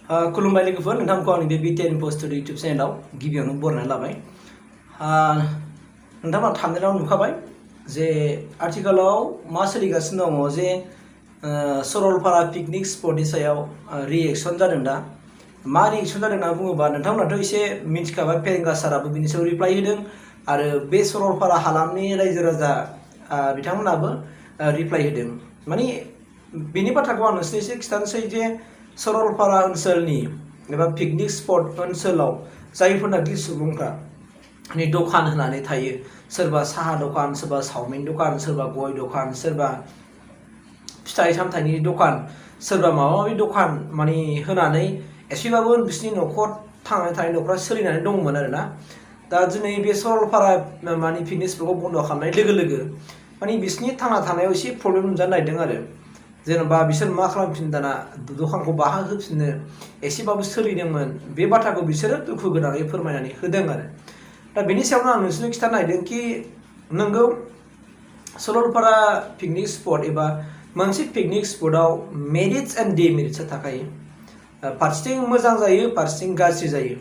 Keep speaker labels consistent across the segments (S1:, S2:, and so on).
S1: खुलुमबाय लोगोफोर नोंथांखौ आंनि बे BTN Post Studio YouTube चेनेलाव गिबियावनो बरायनानै लाबाय। नोंथाङा थांनायाव नुखाबाय जे आथिखालाव मा सोलिगासिनो दङ जे सरलपारा पिकनिक स्पटनि सायाव रिएक्शन जादों दा। मा रिएक्शन जादों होनना बुङोबा नोंथांमोनाथ' एसे मिथिखाबाय फेरेंगा साराबो बिनि सायाव रिप्लाइ होदों आरो बे सरलपारा हालामनि रायजो राजा बिथांमोनाबो रिप्लाइ होदों। माने बेनि बाथ्राखौ आं नोंसोरनो एसे खिथानोसै जे सरलपारा ओनसोलनि एबा पिकनिक स्पट ओनसोलाव जायफोरनाखि सुबुंफ्रा दखान होनानै थायो, सोरबा साहा दखान, सोरबा चावमिन दखान, सोरबा गय दखान, सोरबा फिथाइ सामथाइनि दखान, सोरबा माबा माबि दखान माने होनानै एसेबाबो बिसिनि न'खर थांनानै थानाय न'खरा सोलिनानै दंमोन आरोना। दा दिनै बे सरलपारा माने पिकनिक स्पटखौ बन्द खालामनाय लोगो लोगो माने बिसिनि थांना थानायाव एसे प्रब्लेम नुजानो नागिरदों आरो। जेनेबा बिसोर मा खालामफिनो दाना दखानखौ बाहा होफिननो एसेबाबो सोलिदोंमोन, बे बाथ्राखौ बिसोरो दुखु गोनाङै फोरमायनानै होदों आरो। दा बेनि सायावनो आं नोंसोरनो खिथानो नागिरदों कि नोंगौ सरलपारा पिकनिक स्पट एबा मोनसे पिकनिक स्पटआव मेरिट्स एन्ड डिमेरिट्सआ थाखायो। फारसेथिं मोजां जायो, फारसेथिं गाज्रि जायो।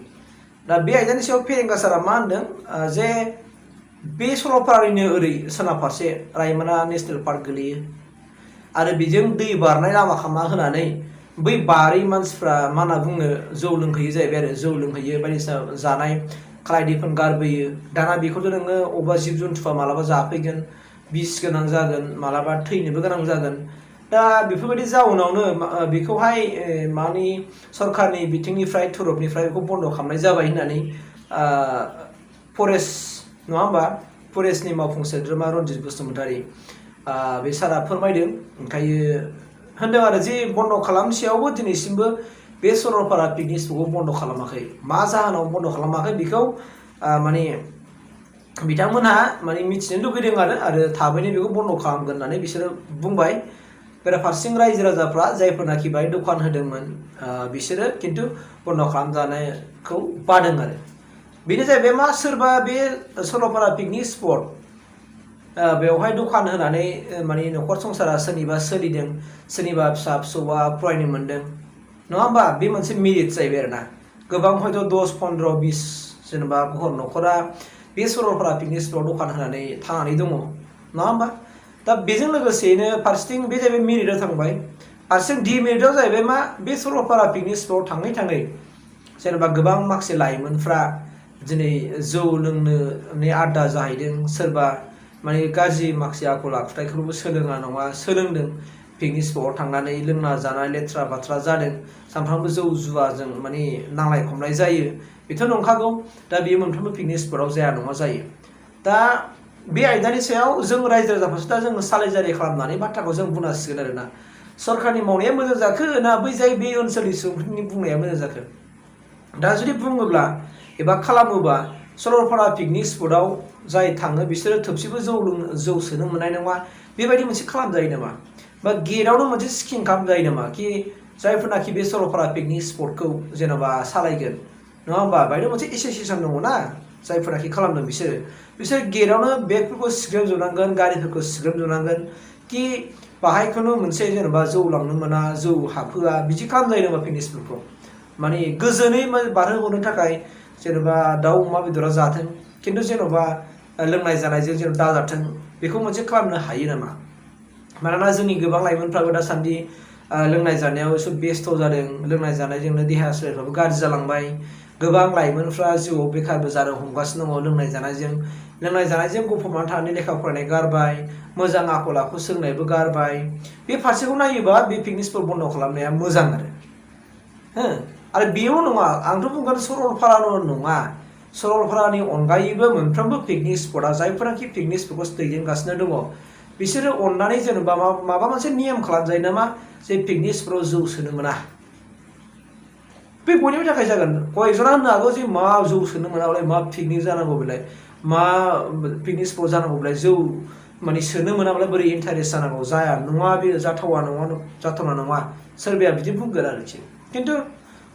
S1: दा बे आयदानि सायाव फेरेंगा सारा मा होनदों जे बे सरलपारानिनो ओरै सोनाब फारसे रायमना नेसनेल पार्क गोलैयो आरो बेजों दै बारनाय लामा खालामना होनानै बै बारि मानसिफ्रा मा होनना बुङो जौ लोंहैयो जाहैबाय आरो। जौ लोंहैयो, बायदिसिना जानाय खालाय दैफोन गारबोयो। दाना बेखौथ' नोङो अबेबा जिब जुन्थुआ मालाबा जाफैगोन, बिस गोनां जागोन, मालाबा थैनोबो गोनां जागोन। दा बेफोरबायदि जाउनावनो बेखौहाय मानि सरकारनि बिथिंनिफ्राय थरफनिफ्राय बेखौ बन्द खालामनाय जाबाय होननानै फरेस्ट नङा होमबा, फरेस्टनि मावफुं सोद्रोमा रनजित बसुमतारी बे सारा फोरमायदों। ओंखायो होनदों आरो जे बन्द खालामसेयावबो दिनैसिमबो बे सरलपारा पिकनिक स्पटखौ बन्द खालामाखै। मा जाहोनाव बन्द खालामाखै बेखौ माने बिथांमोनहा माने मिथिनो लुगैदों आरो थाबैनो बेखौ बन्द खालामगोन होननानै बिसोरो बुंबाय। बेराफारसेथिं रायजो राजाफ्रा जायफोरनाखि बाहाय दखान होदोंमोन बिसोरो खिन्थु बन्द खालामजानायखौ बादों आरो। बेनो जाहैबाय मा, सोरबा बे सरलपारा पिकनिक स्पट बेवहाय दखान होनानै माने न'खर संसारा सोरनिबा सोलिदों, सोरनिबा फिसा फिसौआ फरायनो मोनदों, नङा होमबा? बे मोनसे मेरिट जाहैबाय आरोना। गोबां हयथ 10-15-20 जेनेबा न'खरा बे सरलपारा पिकनिक स्पटआव दखान होनानै थांनानै दङ, नङा होमबा? दा बेजों लोगोसेयैनो फारसेथिं बे जाहैबाय मेरिटआव थांबाय, फारसेथिं डिमेरिटआव जाहैबाय मा, बे सरलपारा पिकनिक स्पटआव थाङै थाङै जेनेबा गोबां माखासे लाइमोनफ्रा दिनै जौ लोंनो आड्डा जाहैदों, सोरबा माने गाज्रि माखासे आखल आखुथायखौबो सोलोङा नङा सोलोंदों। पिकनिक स्पटआव थांनानै लोंना जानाय लेथ्रा बाथ्रा जादों, सानफ्रामबो जौ जुवाजों माने नांलाय खमलाय जायो, बेथ' नंखागौ। दा बेयो मोनफ्रोमबो पिकनिक स्पटआव जाया नङा जायो। दा बे आयदानि सायाव जों रायजो राजाफोरसो दा जोङो सालायजारि खालामनानै बाथ्राखौ जों बुंनांसिगोन आरोना। सरकारनि मावनाया मोजां जाखो ना बै जाय बे ओनसोलनि सुबुंफोरनि बुंनाया मोजां जाखो? दा जुदि बुङोब्ला एबा खालामोबा सरलपारा पिकनिक स्पटआव जाय थाङो बिसोरो थोबसेबो जौ सोनो मोननाय नङा, बेबायदि मोनसे खालामजायो नामा? बा गेटआवनो मोनसे स्किम खालामजायो नामा कि जायफोरनाखि बे सरलपारा पिकनिक स्पटखौ जेन'बा सालायगोन, नङा होमबा? बाहायनो मोनसे एस'सिएसन दङ ना, जायफोरनाखि खालामदों बिसोर गेटआवनो बेगफोरखौ सिग्रोमजोबनांगोन, गारिफोरखौ सिग्रोमजोबनांगोन कि बाहायखौनो मोनसे जेनेबा जौ लांनो मोना, जौ हाबहोआ, बिदि खालामजायो नामा पिकनिक स्पटखौ? माने गोजोनै बारहोहरनो थाखाय जेनेबा दाउ अमा बेदरा जाथों, खिन्थु जेन'बा लोंनाय जानायजों जेन' दाजाथों, बेखौ मोनसे खालामनो हायो नामा? मानोना जोंनि गोबां लाइमोनफ्राबो दासान्दि लोंनाय जानायाव एसे बेस्थ' जादों, लोंनाय जानायजोंनो देहा सोलेरफ्राबो गाज्रि जालांबाय। गोबां लाइमोनफ्रा जिउआव बेखारबो जानो हमगासिनो दङ लोंनाय जानायजों गफबनानै थानानै लेखा फरायनाय गारबाय, मोजां आखल आखु सोलोंनायबो गारबाय। बे फारसेखौ नायोबा बे पिकनिक स्पट बन्द खालामनाया मोजां आरो बेयाव नङा, आंथ' बुंगोन सरलपाराल' नङा, सरलपारानि अनगायैबो मोनफ्रोमबो पिकनिक स्पटआ जायफोराखि पिकनिक स्पटखौ दैदेनगासिनो दङ बिसोरो अननानै जेनेबा माबा मोनसे नियम खालामजायो नामा जे पिकनिक स्पटआव जौ सोनो मोना। बे बयनिबो थाखाय जागोन। कयजना होननो हागौ जे मा जौ सोनो मोनाबालाय मा पिकनिक जानांगौ बेलाय, मा पिकनिक स्पट जानांगौ बेलाय, जौ माने सोनो मोनाबालाय बोरै इन्टारेस्ट जानांगौ, जाया नङा, बे जाथावना नङा, सोरबाया बिदि बुंगोन आरोखि। खिन्थु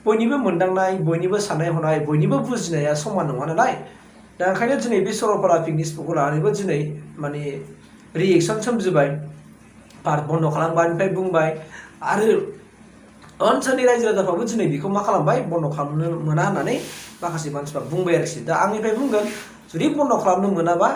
S1: बयनिबो मोनदांनाय, बयनिबो साननाय हनाय, बयनिबो बुजिनाया समान नङा नालाय। दा ओंखायनो दिनै बे सरलपारा पिकनिक स्पटखौ लानानैबो दिनै माने रिएक्शन सोमजिबाय, पार्क बन्द खालामबानिफ्राय बुंबाय। आरो ओनसोलनि रायजो राजाफ्राबो दिनै बेखौ मा खालामबाय बन्द' खालामनो मोना होननानै माखासे मानसिफ्रा बुंबाय आरोखि दा आंनिफ्राय बुंगोन जुदि बन्द' खालामनो मोनाबा